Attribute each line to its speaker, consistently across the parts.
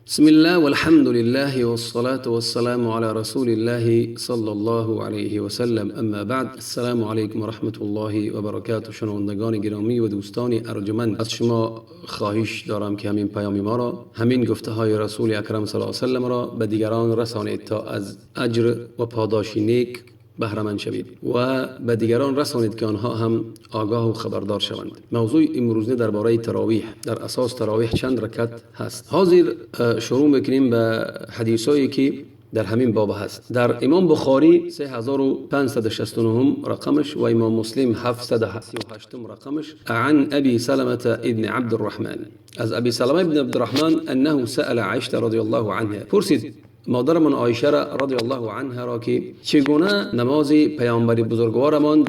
Speaker 1: بسم الله والحمد لله والصلاة والسلام على رسول الله صلى الله علیه و سلم. اما بعد، السلام علیکم و رحمت الله و برکاته. شنوندگان گرامی و دوستان ارجمند، از شما خواهش دارم که همین پیام ما را، همین گفته های رسول اکرم صلی الله علیه و سلم را به دیگران رسانید تا از اجر و پاداش نیک بهره‌مند شوید و به دیگران رسانید که آنها هم آگاه و خبردار شوند. موضوع امروزه درباره تراویح. در اساس تراویح چند رکعت هست؟ حاضر شروع میکنیم به حدیثایی که در همین باب هست. در امام بخاری 3569 رقمش و امام مسلم 738 رقمش. عن ابي سلمة ابن عبد الرحمن، از ابی سلمه ابن عبدالرحمن، انه سأل عائشة رضی الله عنها، پرسید مادرمان عایشه را رضی الله عنها را که چگونه نماز پیامبر بزرگوارمان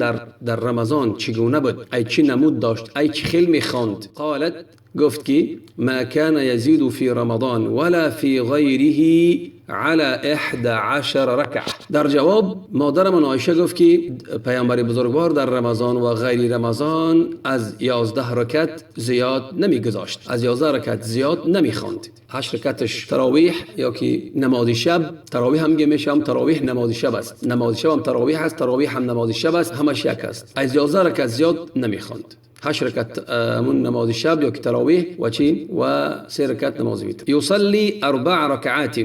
Speaker 1: در رمضان چگونه بود، ای چی نمود داشت، ای چی خیل میخواند. قالت، گفت که ما كان يزيد في رمضان ولا في غيره على 11 رکعه. در جواب مادرمان عایشه گفت که پیامبر بزرگوار در رمضان و غیر رمضان از 11 رکعت زیاد نمیگذاشت، از 11 رکعت زیاد نمیخواند. 8 رکعتش تراویح یا که نماز شب، تراویح هم میشه، هم تراویح نماز شب است، نماز شب هم تراویح است، تراویح هم نماز شب است، همش یک است. از 11 رکعت زیاد نمیخواند. 8 رکعت همون نماز شب یا که تراویح و چی و 3 رکعت نماز ویتر. یصلی 4 رکعات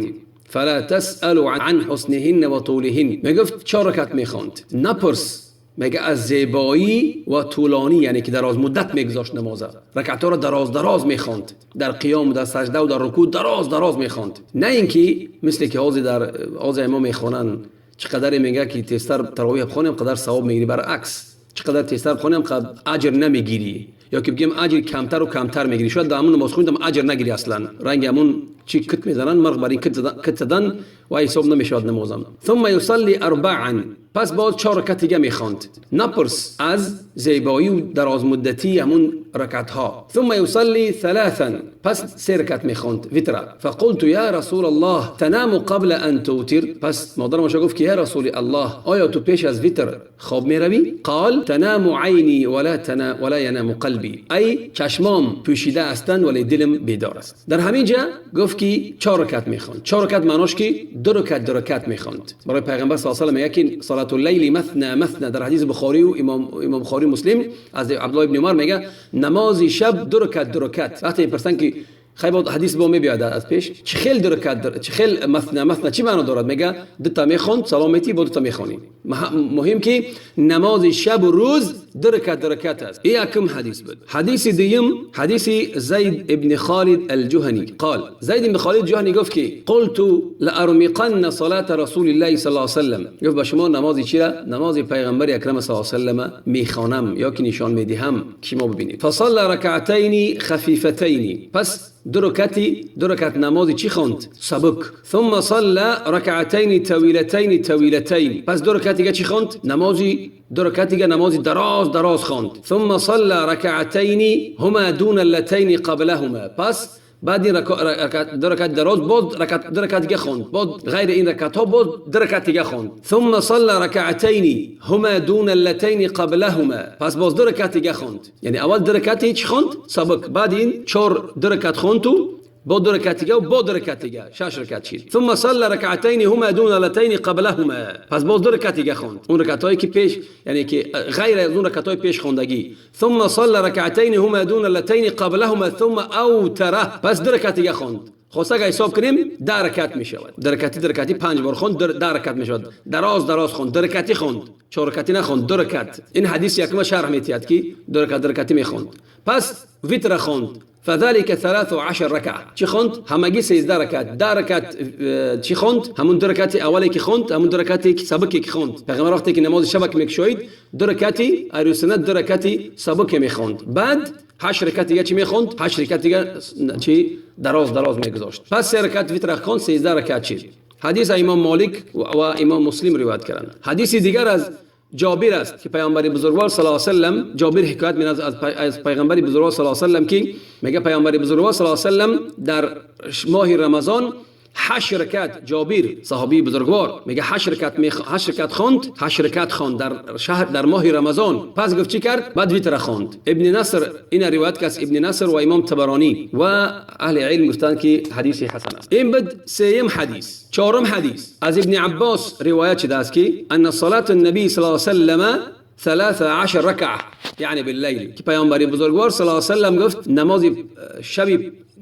Speaker 1: فلا تسأل عن حسنهن و طولهن. میگفت 4 رکعت میخواند، نپرس میگه از زیبایی و طولانی، یعنی که دراز مدت میگذاشت نمازه، رکعت ها را دراز دراز میخواند، در قیام و در سجده و در رکوع دراز دراز میخواند. نه اینکه مثل که حاضر در حاضر امام میخوانن چقدر میگه که تیزتر تراویح بخوانیم قدر ثواب میگیری، برعکس چقدر تیزتر بخوانیم قدر اجر نمیگیری، یا که بگیم اجر کمتر و کمتر میگیری. شاید در همون نماز خوندم اجر نگیری اصلا، رنگ همون چی کت میزنن، مرغ بر این کت زدن و حساب نمیشود نمازم. ثم یصلی اربعا، پس باز 4 رکعت دیگه میخواند، نپرس از زیبایی و دراز مدتی همون رکعت ها. ثم یصلی ثلاثا، پس 3 رکعت میخواند وتر. فقلت یا رسول الله تنام قبل ان توتر، پس مادرم گفت که یا رسول الله آیا تو پیش از وتر خواب میروی؟ قال تنام عینی ولا ینام قلبی، ای چشمام پوشیده هستند ولی دلم بیدار است. در همین جا گفت که 4 رکعت میخواند. 4 رکعت معناش که 2 رکعت 2 رکعت میخواند. برای پیغمبر صلی الله علیه و سلم میگه که صلاه اللیل مثنى مثنى. در حدیث بخاری و امام بخاری مسلم از عبدالله ابن عمر میگه نماز شب 2 رکعت 2 رکعت. وقتی میپرسن که خیلی حدیث با میبیاد از پیش چه خیل 2 رکعت، چه خیل مثنى مثنى چی معنا دارد؟ میگه 2 تا میخوند سلامتی با 2 تا میخوانی. مهم که نماز شب و روز 2 رکعت 2 رکعت است. این یکم حدیث بود. حدیث دیم حدیث زید ابن خالد الجهنی. قال زید ابن خالد الجهنی گفت که قلت لارمقن صلاه رسول الله صلی الله علیه و سلم. گفت با شما نماز چی را؟ نماز پیغمبر اکرم صلی الله علیه و سلم میخوانم یا که نشان میدهم که ما ببینید. فصلى رکعتین خفیفتین، پس 2 رکعت نماز چی خواند؟ سبک. ثم صلى رکعتین طویلتین طویلتین، پس 2 رکعت دیگه چی خواند؟ نمازی 2 رکعت دیگه نماز دراز دراز خواند. ثم صلى رکعتین هما دون اللتین قبلهما، پس بعد این 2 رکعت دراز باز 2 رکعت دیگه خواند، باز غیر این رکعت ها باز 2 رکعت دیگه خواند. ثم صلى رکعتین هما دون اللتین قبلهما، پس باز 2 رکعت دیگه خواند. یعنی اول 2 رکعت چی خواند؟ سبک. بعد این 4 2 رکعت خواند تو با 2 رکعت دیگه و با 2 رکعت دیگه 6 رکعت شد. ثم صلى رکعتین هما دون اللتین قبلهما، پس باز 2 رکعت دیگه خواند، اون رکعت هایی که پیش، یعنی که غیر از اون رکعت های پیش خواندگی. ثم صلى رکعتین هما دون اللتین قبلهما ثم اوتره، پس 2 رکعت دیگه خواند. خلاصه اگه حساب کنیم 10 رکعت می شود. 2 رکعتی 2 رکعتی 5 بار خواند 10 رکعت می شود. دراز دراز خواند، 2 رکعتی خواند، 4 رکعتی نخواند، 2 رکعت. این حدیث یکم شرح میتید که 2 رکعت 2 رکعتی می خواند. پس وتر خواند. فذلك 13 رکعه. چی خواند؟ همگی 13 رکعت. 10 رکعت چی خواند؟ همون 2 رکعت اولی که خواند، همون 2 رکعتی که سبکی که خواند. پیغمبر وقتی که نماز شب میکشید 2 رکعتی اروسنت 2 رکعتی سبک میخواند. بعد 8 رکعت دیگه چی میخوند؟ 8 رکعت دیگه چی دراز دراز میگذاشت. پس 3 رکعت وتر خواند، 13 رکعت چی. حدیث امام مالک و امام مسلم روایت کردند. حدیث دیگر از جابر است که پیامبر بزرگوار صلی الله علیه و سلم، جابر حکایت می‌کند از پیغمبر بزرگوار صلی الله علیه و سلم که میگه پیامبر بزرگوار صلی الله علیه و سلم در ماه رمضان 8 رکعت جابر صحابی بزرگوار میگه 8 رکعت 8 رکعت خواند، 8 رکعت خواند در شهر در ماه رمضان. پس گفت چی کرد؟ بعد ویتر خواند. ابن نصر این روایت که ابن نصر و امام طبرانی و اهل علم گفتند که حدیث حسن است. این بد سیم حدیث. چهارم حدیث از ابن عباس روایت شده است که ان صلاة النبی صلی الله علیه و سلم 13 رکعه یعنی باللیل، که پیامبر بزرگوار صلی الله علیه و سلم گفت نماز شب،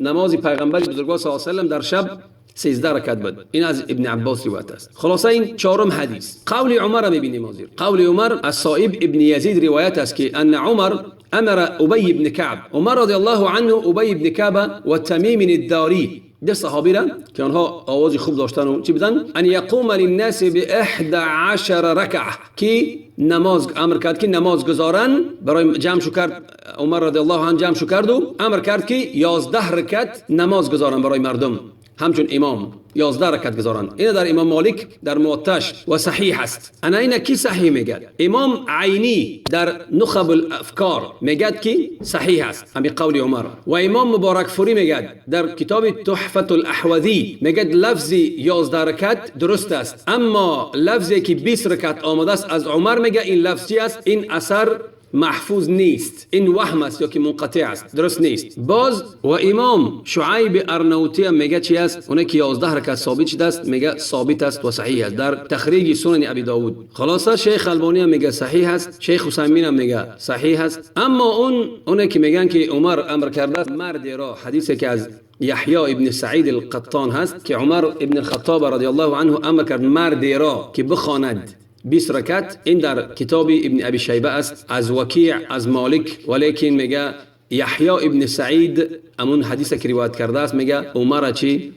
Speaker 1: نماز پیغمبر بزرگوار صلی الله علیه و سلم در شب 13 رکعت بود. این از ابن عباس روایت است. خلاصه این چهارم حدیث. قول عمر میبینیم حاضر. قول عمر از صائب ابن یزید روایت است که ان عمر امر ابی ابن کعب، عمر رضی الله عنه ابی ابن کعب و تمیم الداری، ده صحابی را که آنها آواز خوب داشتن و چی بودن، ان یقوم للناس ب11 رکعه، که نماز امر کرد که نماز گزارن برای جمع شو کرد. عمر رضی الله عنه جمع شو کرد و امر کرد که 11 رکعت نماز گزارن برای مردم، همچون امام 11 رکعت گزارن. این در امام مالک در موطش و صحیح است. انا اینا کی صحیح میگه؟ امام عینی در نخب الافکار میگه که صحیح است، همین قول عمر. و امام مبارک فوری میگه در کتاب تحفة الاحوذی میگه لفظ 11 رکعت درست است، اما لفظی که 20 رکعت آمده است از عمر میگه این لفظ چی است؟ این اثر محفوظ نیست، این وهم است یا که منقطع است، درست نیست. باز و امام شعیب ارنوطی هم میگه چی است؟ اونه که 11 رکعت ثابت شده است میگه ثابت است و صحیح است در تخریج سنن ابی داود. خلاصه شیخ البانی هم میگه صحیح است، شیخ حسیمین هم میگه صحیح است. اما اونه که میگن که عمر امر کرده است مرد را، حدیثی که از یحیی ابن سعید القطان هست که عمر ابن الخطاب رضی الله عنه امر کرد مرد را که بخواند 20 رکعت، این در کتاب ابن ابی شیبه است از وکیع از مالک، ولیکن میگه یحیی ابن سعید امون حدیث که روایت کرده است میگه عمر چی،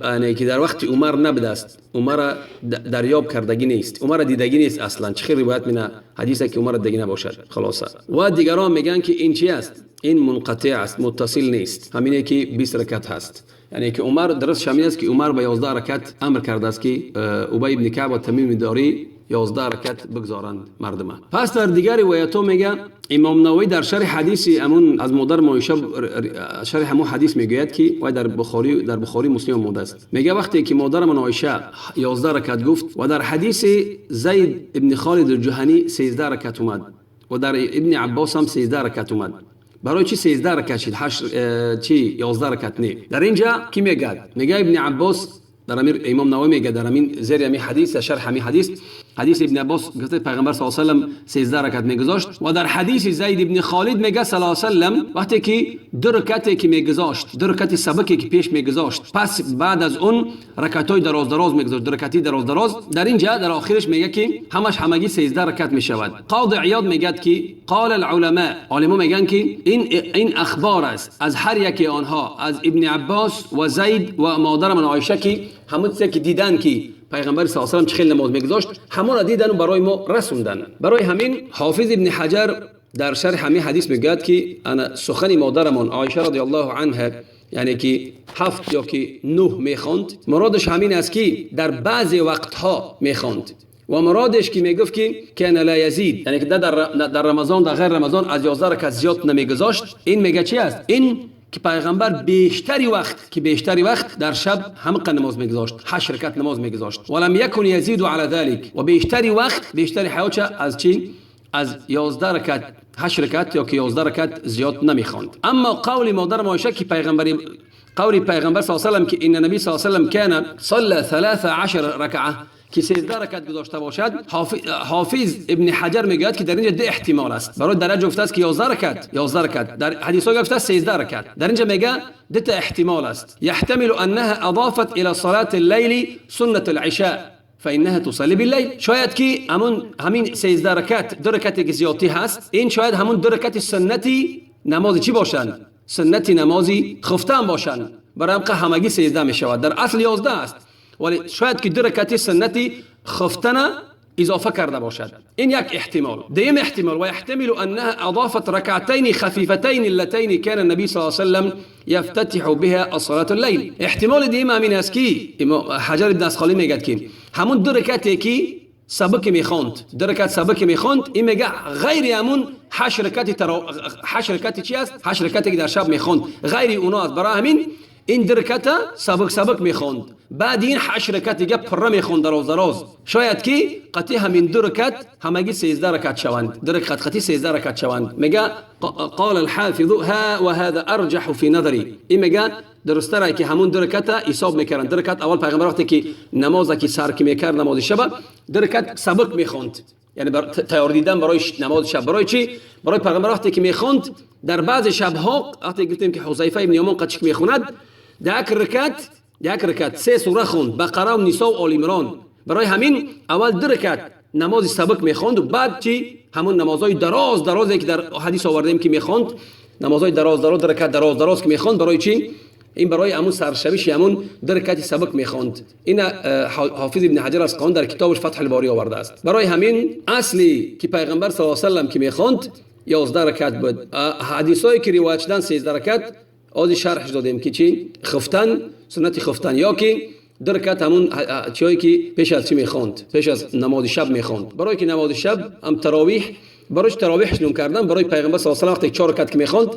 Speaker 1: یعنی که در وقت عمر نبوده است، عمر دریاب کردگی نیست، عمر دیدگی نیست اصلا، چه روایت مینه حدیث که عمر دیگه نباشد. خلاصه و دیگران میگن که این چی است؟ این منقطع است، متصل نیست، همینه که 20 رکعت هست. یعنی که عمر درست شامل است که عمر به 11 رکعت امر کرده است که ابی ابن کعب و تمیم داری 11 رکعت بگذارند مردم. پس در دیگر روایت ها میگه امام نووی در شرح حدیث امون از مادر عایشه شرح همون حدیث میگوید که وای در بخاری مسلم آمده است، میگه وقتی که مادر من عایشه 11 رکعت گفت و در حدیث زید ابن خالد الجهنی 13 رکعت اومد و در ابن عباس هم 13 رکعت اومد. برای چی 13 رکعت شد؟ 8 چی 11 رکعت نه. در اینجا کی میگه؟ میگه ابن عباس در امیر امام نووی میگه در همین زیر همین حدیث شرح همین حدیث، حدیث ابن عباس گفته پیغمبر صلی الله علیه و سلم 13 رکعت میگذاشت و در حدیث زید ابن خالد میگه صلی الله علیه و سلم وقتی که دو رکعتی که میگذاشت، دو رکعت سبکی که پیش میگذاشت، پس بعد از اون رکعت‌های دراز دراز میگذاشت، دو رکعتی دراز دراز. در اینجا در آخرش میگه که همش همگی 13 رکعت میشود. قاضی عیاض میگه که قال العلماء، عالما میگن که این اخبار است از هر یکی آنها، از ابن عباس و زید و مادر من عایشه که همون که دیدن که پیغمبر صلی الله علیه و سلم چه خیلی نماز میگذاشت، همون را دیدن و برای ما رسوندن. برای همین حافظ ابن حجر در شرح همین حدیث میگوید که انا سخن مادرمان عایشه رضی الله عنها، یعنی که 7 یا که 9 میخواند، مرادش همین است که در بعضی وقتها میخواند و مرادش که میگفت که کان لا یزید، یعنی که در رمضان در غیر رمضان از 11 رکعت زیاد نمیگذاشت. این میگه چی است؟ این که پیغمبر بیشتری وقت در شب هم نماز میگذاشت، 8 رکعت نماز میگذاشت. ولم یکن یزید علی ذلک، و بیشتری وقت بیشتری حیاتش از چی؟ از 11 رکعت 8 رکعت یا که 11 رکعت زیاد نمیخواند. اما قول مادر عایشه که پیغمبر قول پیغمبر صلی الله علیه و سلم که ان النبی صلی الله علیه و سلم کان صلى 13 رکعه که 13 رکعت گذاشته باشد، حافظ ابن حجر میگوید که در اینجا دو احتمال است. برای درجه گفته است که 11 رکعت، 11 رکعت، در حدیث ها گفته 13 رکعت. در اینجا میگه دو تا احتمال است. یحتمل انها اضافت الى صلاه الليل سنة العشاء فانها تصلي بالليل. شاید که همون همین 13 رکعت دو رکعت که زیادی هست، این شاید همون دو رکعت سنتی نماز چی باشند؟ سنتی نمازی خفتن باشند. برای همگی 13 میشود، در اصل 11 است، ولی شاید که دو رکعت سنتی خفتن اضافه کرده باشد. این یک احتمال. دیم احتمال و يحتمل انها اضافت ركعتين خفيفتين اللتين كان النبي صلى الله عليه وسلم يفتتح بها الصلاة الليل. احتمال دیم همین است که حجر ابن عسقلانی میگه که همون دو رکعتی که سبک میخوند، دو رکعت سبک میخوند، این میگه غیر همون 8 رکعت 8 رکعت چی است؟ 8 رکعتی که در شب میخوند غیر اونا است. برای همین این دو رکعت سبک سبک میخوند، بعد این 8 رکعت دیگه پره میخوند دراز دراز. شاید که قطعی همین دو رکعت همگی 13 رکعت شوند، دو رکعت قطعی 13 رکعت شوند. میگه قال الحافظ ها وهذا ارجح في نظري. این میگه درسته که همون دو رکعت حساب میکردن. دو رکعت اول پیغمبر وقتی که نماز که سر که میکرد نماز شب، دو رکعت سبک میخوند، یعنی تیار دیدن برای نماز شب. برای چی؟ برای پیغمبر وقتی که میخوند در بعض شبها، وقتی گفتیم که حذیفه ابن یمان قچک میخوند، در یک رکعت 3 سوره خوند، بقره و نساء و آل عمران. برای همین اول دو رکعت نماز سبک میخوند و بعد چی؟ همون نمازهای دراز درازی که در حدیث آوردیم که میخوند، نمازهای دراز دراز، رکعت دراز دراز که میخوند. برای چی؟ این برای همون سرشبیش همون دو رکعت سبک میخوند. این حافظ ابن حجر از قرآن در کتابش فتح الباری آورده است. برای همین اصلی که پیغمبر صلی الله علیه و سلم که میخوند 11 رکعت بود. حدیثایی که روایت شدن 13 رکعت، آزی شرحش دادیم که چی؟ خفتن، سنت خفتن، یا که دو رکعت همون چیزایی که پیش از چی میخوند، پیش از نماز شب میخوند. برای که نماز شب هم تراویح، برایش تراویح نوم کردن. برای پیغمبر صلی الله علیه و سلم وقتی 4 رکعت که میخوند،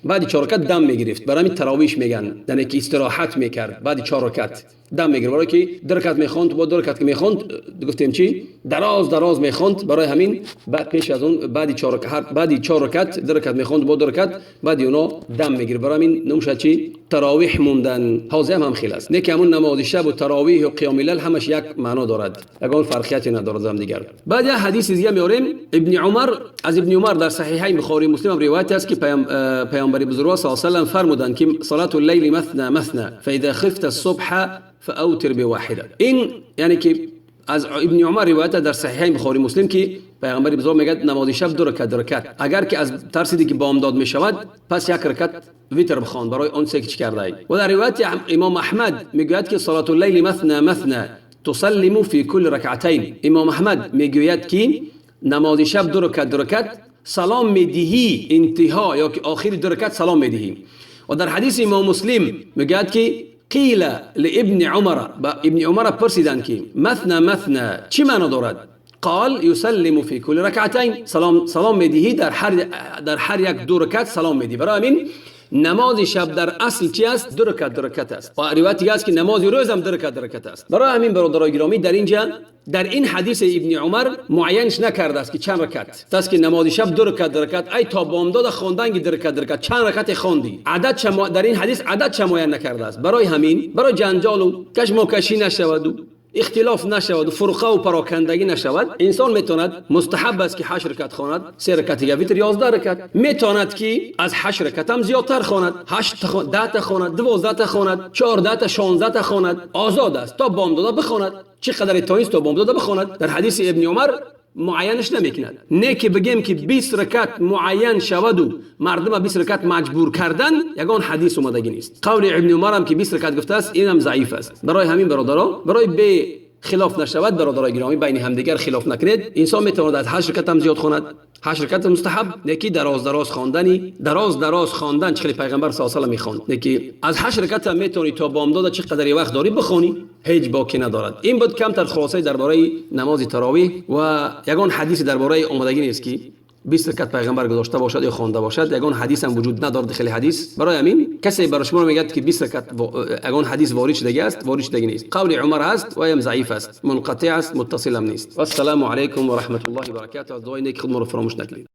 Speaker 1: بعد 4 رکعت دم میگرفت، برای همین تراویح میگن، یعنی که استراحت میکرد. بعد 4 رکعت دم میگرفت. برای که دو رکعت میخوند، با دو رکعت که میخوند گفتیم چی؟ دراز دراز میخوند. برای همین بعد پیش از اون بعد 4 رکعت، بعد 4 رکعت دو رکعت میخوند، با دو رکعت بعد اونا دم میگیره. برای همین نومش چی؟ تراویح موندن. حوزه هم خیلی است. نه که همون نماز شب و تراویح و قیام لیل همش یک معنا دارد، یگان فرقیتی ندارد هم دیگر. بعد یه حدیث دیگه میاریم، ابن عمر، از ابن عمر در صحیحین بخاری مسلم هم روایت است که پیامبر بزرگوار صلی الله علیه و سلم فرمودند که صلاة اللیل مثنى مثنى فاذا خفت الصبح فاوتر بواحده. این یعنی که از ابن عمر روایت در صحیحین بخاری مسلم که پیغمبر بزرگ میگه نماز شب دو رکعت دو رکعت، اگر که از ترسیدی که بامداد میشود پس یک رکعت ویتر بخوان برای اون سه که کرده ای. و در روایت امام احمد میگوید که صلاة اللیل مثنى مثنى تسلم فی کل رکعتین. امام احمد میگوید که نماز شب دو رکعت دو رکعت سلام میدهی، انتها یا که آخر دو رکعت سلام میدهی. و در حدیث امام مسلم میگوید که قیل لابن عمر، با ابن عمر پرسیدند که مثنى مثنى چی معنا دارد؟ قال یسلم فی کل رکعتین. سلام میدهی در هر یک دو رکعت سلام میدهی. برای همین نماز شب در اصل چی است؟ دو رکعت دو رکعت است. و روایت دیگه است که نماز روز هم دو رکعت دو رکعت است. برای همین برادرای گرامی در اینجا در این حدیث ابن عمر معینش نکرده است که چند رکعت است که نماز شب دو رکعت دو رکعت، ای تا بامداد خواندن که دو رکعت دو رکعت چند رکعت خواندی، عدد چه در این حدیث عدد چه معین نکرده است. برای همین برای جنجال و کشمکشی نشود و اختلاف نشود و فرقه و پراکندگی نشود، انسان میتواند مستحب است که 8 رکعت خواند، 3 رکعت دیگه ویتر 11 رکعت. میتواند که از 8 رکعت هم زیادتر خواند، 8 تا 10 تا خواند، 12 تا خواند، 14 تا 16 تا خواند، آزاد است تا بامداد بخواند، چقدر توانست تا بامداد بخواند. در حدیث ابن عمر معینش نمیکند، نه که بگیم که 20 رکعت معین شود و مردم 20 رکعت مجبور کردن، یگان حدیث اومدگی نیست. قول ابن عمر هم که 20 رکعت گفته است اینم ضعیف است. برای همین برادرها، برای به خلاف نشود برادرای گرامی، بین همدیگر خلاف نکنید. انسان میتواند از 8 رکعت هم زیاد خواند، 8 رکعت مستحب، یکی دراز دراز خواندنی، دراز دراز خواندن چه پیغمبر صلی الله علیه و میخواند، یکی از 8 رکعت هم میتونی تا بامداد چه قدری وقت داری بخونی، هیچ باکی ندارد. این بود کمتر خلاصه درباره نماز تراویح و یگان حدیث درباره آمدگی نیست که 20 رکعت پیغمبر گذاشته باشد یا خوانده باشد، یگان حدیث هم وجود ندارد خیلی حدیث. برای همین کسی برای شما میگه که 20 رکعت یگان حدیث وارد شده است، وارد شده نیست. قول عمر هست و هم ضعیف است، منقطع است، متصل هم نیست. والسلام علیکم و رحمت الله و برکاته. از دعای نیک خود ما رو فراموش نکنید.